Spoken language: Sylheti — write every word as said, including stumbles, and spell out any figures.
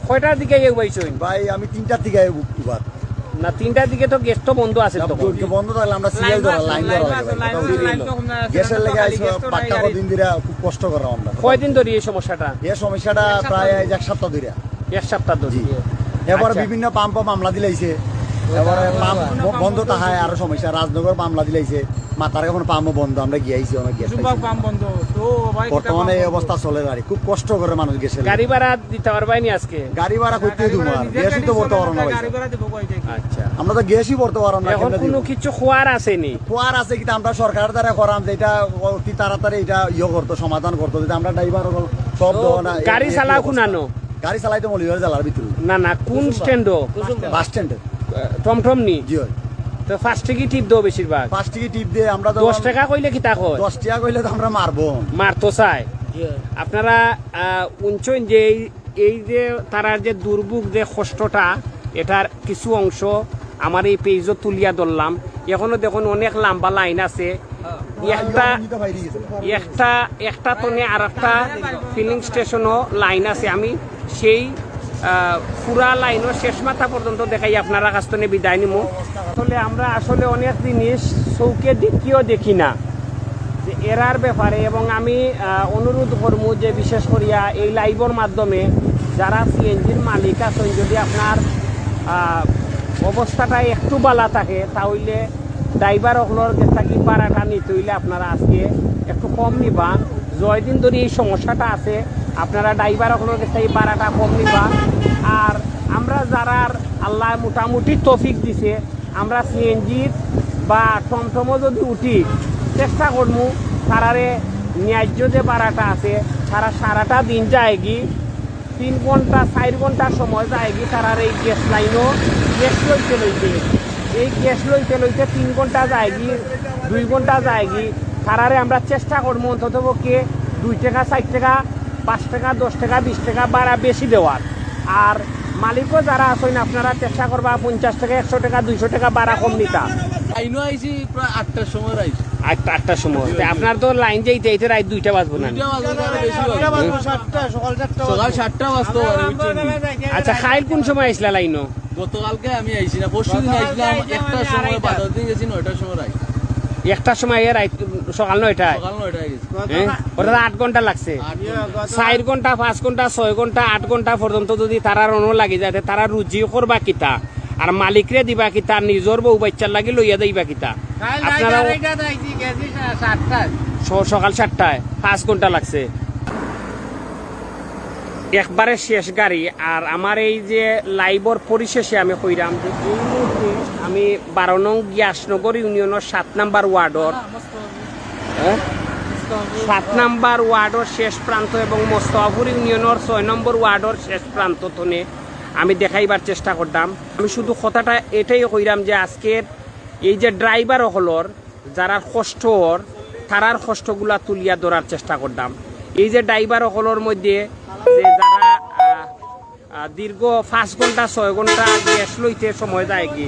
কয়টার দিকে ইয়ে পাইছইন? ভাই, আমি তিনটার দিকে উবার। না, তিনটার দিকে তো গ্যাস তো বন্ধ আছে তখন। বন্ধ থাকলে আমরা সিরিয়াল ধরা, লাইন ধরা লাগে ভাই। কথা বুঝলি? গ্যাসের লেগে আইসো, বাট্টা কদিন ধরে খুব কষ্ট করাম আমরা। কয়দিন ধরে এই সমস্যাটা? এই সমস্যাটা প্রায় আজ এক সপ্তাহ ধরে। এক সপ্তাহ ধরে। জি। এবার আচ্ছা। বিভিন্ন পাম্পও মামলা দিলাইছে। এবার পাম্প ব-, বন্ধ তাহায় আরো সমস্যা। রাজনগর মামলা দিলাইছে, মাতার এখন পাম্পও বন্ধ। আমরা গিয়াইছি অনেক গ্যাস পাইছি। পাম্প বন্ধ। তো ভাই, বর্তমানে এই অবস্থা চলে আর কি। খুব কষ্ট করে মানুষ গ্যাসের লেগে। গাড়ি ভাড়া দিতে পারবায় নি আজকে? গাড়ি ভাড়া করতে দিব আর গ্যাসই তো ভরতে পারো না ভাই। গাড়ি ভাড়া দিব কই থেকে? আচ্ছা। আমরা তো গ্যাসই ভরতে পারো না, এখন কেমনে দিব? কোনো কিছু খোয়ার আছে নি? খোয়ার আছে কিন্তু আমরা সরকার দ্বারা করাম যে এটা অতি তাড়াতাড়ি এটা ইয়ে করতো, সমাধান করতো, যদি আমরা ড্রাইভার সব দেওয়া না, গাড়ি এই চালাও অবস্থা। কোনানো? গাড়ি চালাই তো মলিবার জেলার ভিতরে। না না, কোন স্ট্যান্ডও? বাস স্ট্যান্ডে। টমটম নি? জি হয়। তো ফার্স্টে কি টিপ দেও বেশিরভাগ? ফার্স্ট টিকে টিপ দিয়ে আমরা তো দশ টাকা কইলে কিতা কয়? দশ টাকা কইলে তো আমরা মারবো। মারতো চায়। আপনারা আহ, উনছইন যে এই, এই যে তারার যে দুর্ভোগ, যে কষ্টটা, এটার কিছু অংশ আমার এই পেজও তুলিয়া ধরলাম। এখনো দেখুন অনেক লম্বা লাইন আছে। একটা একটা একটা তনে আর একটা ফিলিং স্টেশনও লাইন আছে। আমি সেই আহ, পুরা লাইনও শেষ মাথা পর্যন্ত দেখাই, আপনারা কাছ থেকে বিদায় নিমু। আসলে আমরা আসলে অনেক জিনিস চোখে দেখিও দেখি না যে এরার ব্যাপারে। এবং আমি আহ, অনুরোধ করমু যে বিশেষ করিয়া এই লাইভর মাধ্যমে যারা সিএনজির মালিক আছেন, যদি আপনার আহ, অবস্থাটা একটু বালা থাকে, তাহলে ড্রাইভার অকলর গেছ থাকি ভাড়াটা নিতে হইলে আপনারা আজকে একটু কম নিবা। জয়দিন ধরে এই সমস্যাটা আছে, আপনারা ড্রাইভার অকলর গেছ থাকি ভাড়াটা কম নিবা। আর আমরা যারার আল্লাহ মোটামুটি তৌফিক দিছে, আমরা সিএনজির বা টমটমও যদি উঠি, চেষ্টা করমু তারারে ন্যায্য যে ভাড়াটা আছে, তারা সারাটা দিন যায়গি, তিন ঘন্টা চার ঘন্টা সময় যায়গি তারার এই গ্যাস লাইনও গ্যাস লইতে লইতে, এই গ্যাস লইতে লইতে তিন ঘন্টা যায়গি, দুই ঘন্টা যায়গি। তারারে আমরা চেষ্টা করমু অন্তত পক্ষে দুই টাকা, চার টাকা, পাঁচ টাকা, দশ টাকা, বিশ টাকা ভাড়া বেশি দেওয়ার। আর মালিকও যারা আছেন, আপনারা চেষ্টা করবা পঞ্চাশ টাকা, একশো টাকা, দুইশো টাকা ভাড়া কম নিতা। আইনো আইছি প্রায় আটটার সময় আইছি। আটটা, আটটার সময়। তে আপনার তো লাইন যাইতে যাইতে রাত দুইটা বাজবো না? দুইটা বাজে না, আরো বেশি বাজে। সাতটা, সকাল সাতটা। সকাল সাতটা বাজতে পারে, বুঝছেন নি? আচ্ছা, খাইল কোন সময় আইসলা লাইনও? গতকালকে আমি আইছি না, পরশু দিন আইছিলাম একটার সময়, বাজার দিয়ে গেছি নয়টার সময় আইছি। একটার সময় এ রাত, সকাল নয়টায়? সকাল নয়টায় গেছি। হ্যাঁ? ওটা তো আট ঘন্টা লাগছে। চার ঘন্টা, পাঁচ ঘন্টা, ছয় ঘন্টা, আট ঘন্টা পর্যন্ত যদি তারার অনো লাগি যায়, তে তারা রুজি করবা কিতা? আর মালিকরে দিবা কিতা? নিজর বউ বাচ্চার লাগি লইয়া যাইবা কিতা? আপনারা স-, সকাল সাতটায়, পাঁচ ঘন্টা লাগছে। একবারে শেষ গাড়ি। আর আমার এই যে লাইভর পরিশেষে আমি কইরাম যে এই মুহূর্তে আমি বারো নং গিয়াসনগর ইউনিয়নের সাত নাম্বার ওয়ার্ডর, হ্যাঁ? সাত নাম্বার ওয়ার্ডর শেষ প্রান্ত এবং মোস্তফাপুর ইউনিয়নের ছয় নম্বর ওয়ার্ডর শেষ প্রান্ত তনে আমি দেখাইবার চেষ্টা করতাম। আমি শুধু কথাটা এটাই কইরাম যে আজকের এই যে ড্রাইভার অকলর যারার কষ্ট অর, তারার কষ্টগুলা তুলিয়া ধরার চেষ্টা করতাম। এই যে ড্রাইভার অকলর মধ্যে যে যারা, আহ, আহ, দীর্ঘ পাঁচ ঘন্টা, ছয় ঘন্টা গ্যাস লইতে সময় যায়গি,